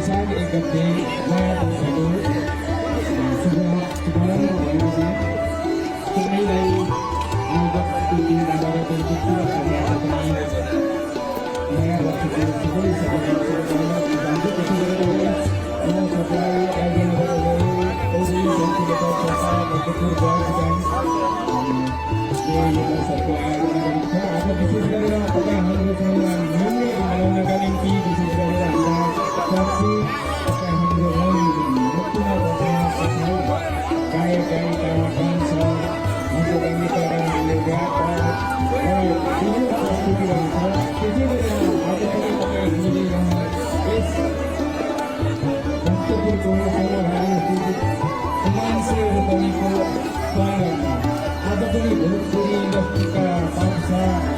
वैशाख 1 गते नयाँ वर्षको शुभारम्भ भएको छ। सबैलाई आगतको दिन 12 बजीको पूरा समय पनि नयाँ वर्षको सबै शुभकामना दिन चाहन्छु। त्यसै गरेर म सबलाई आयोजना गरेर औधी शान्तिनिकेतन संस्था भक्तपुर बॉयज गैङले यो महोत्सवको आयोजना गरेको छ। आज विशेष गरेर तपाईँ हाम्रो नृत्य मनाउनका निम्ति विशेष गरेर हाम्रा चर्चित तपाईँ हाम्रो मुक्तिमा बस्ने गायक गायिका, डान्सर, हंसगामिका, ऱ्यापर र विभिन्न प्रस्तुति रहेछ। त्यसै गरेर आज पनि तपाईँ हामीले यहाँ यस भक्तपुरको सर्वभारी स्थित हुमानसे रोपनीको प्राङ्गणमा आज पनि भोजपुरी इन्डस्ट्रीका बादशाह